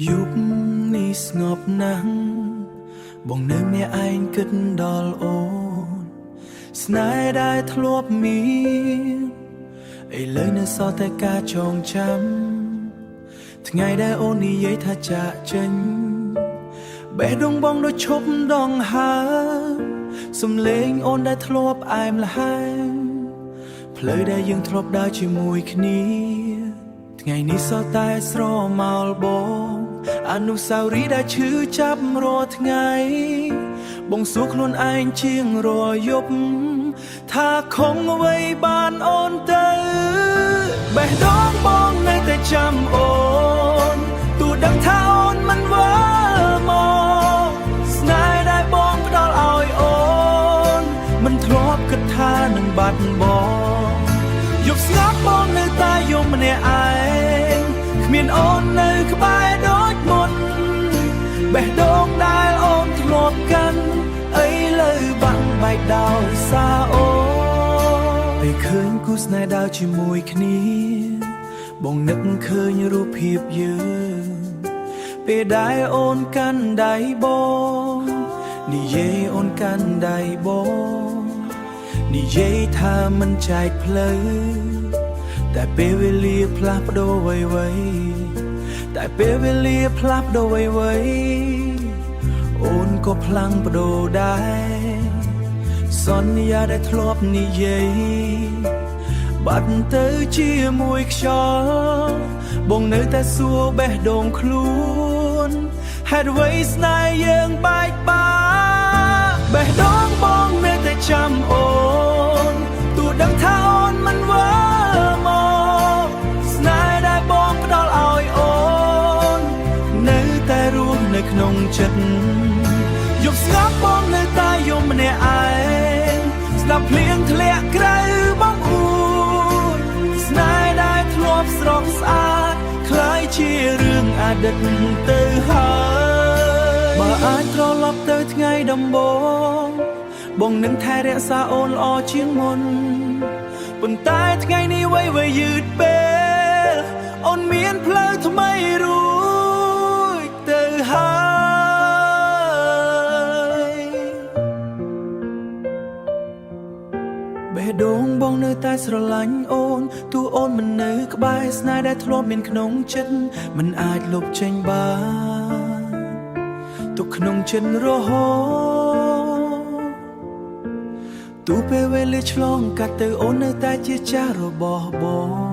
យប់នេះស្ងប់ណាស់បងនៅម្នាក់ឯងគិតដល់អូនស្នេហ៍ដែលធ្លាប់មានឥឡូវនៅសល់តែការចងចាំថ្ងៃដែលអូននិយាយថាចាកចេញបេះដូងបងដូចឈប់ដងហើមសំលេងអូនដែលធ្លាប់អែមល្ហែមផ្លូវដែលយើងធ្លាប់ដើរជាមួយគ្នា ថ្ងៃនេះសល់តែស្រមោលបងអនុស្សាវរីយ៍ដែលឈឺចាប់រាល់ថ្ងៃបងសួរខ្លួនឯងជាងរាល់យប់ថាខំអ្វីបានអូនទៅបេះដូងបងនៅតែចាំអូនទោះដឹងថាអូនមិនវិលមកស្នេហ៍ដែលបងផ្ដល់ឲ្យអូនមិនធ្លាប់គិតថានឹងបាត់បង យប់ស្ងប់បងនៅតែយំម្នាក់ឯងគ្មានអូននៅក្បែរដូចមុនបេះដូងដែលអូនធ្លាប់កាន់ឥឡូវបាក់បែកដោយសារអូនពេលឃើញគូស្នេហ៍ដើរជាមួយគ្នាបងនឹកឃើញរូបភាពយើងពេលដែលអូនកាន់ដៃបងនិយាយអូនកាន់ដៃបង និយាយថាមិនចែកផ្លូវតែពេលវេលាផ្លាស់ប្ដូរអ្វីៗតែពេលវេលាផ្លាស់ប្ដូរអ្វីៗអូនក៏ផ្លាស់ប្ដូរដែរសន្យាដែលធ្លាប់និយាយបាត់ទៅជាមួយខ្យល់បងនៅតែសួរបេះដូងខ្លួនហេតុអ្វីស្នេហ៍យើងបែកបាក់បេះដូងបងនៅតែចាំអូនទោះដឹងថាអូនមិនវិលមកស្នេហ៍ដែលបងផ្ដល់ឲ្យអូននៅតែរស់នៅក្នុងចិត្តយប់ស្ងប់បងនៅតែយំម្នាក់ឯងស្ដាប់ភ្លៀងធ្លាក់ក្រៅបងអួតស្នេហ៍ដែលធ្លាប់ស្រស់ស្អាតក្លាយជារឿងអតីតទៅហើយបើអាចត្រឡប់ទៅថ្ងៃដំបូងបងនឹងថែរក្សាអូនល្អជាងមុនប៉ុន្តែថ្ងៃនេះអ្វីៗយឺតពេលអូនមានផ្លូវថ្មីរួចទៅហើយបេះដូងបងនៅតែស្រឡាញ់អូនទោះអូនមិននៅក្បែរស្នេហ៍ដែលធ្លាប់មានក្នុងចិត្តមិនអាចលុបចេញបានទុកក្នុងចិត្តរហូតទោះពេលវេលាឆ្លងកាត់ទៅអូននៅតែជាចាស់របស់បង។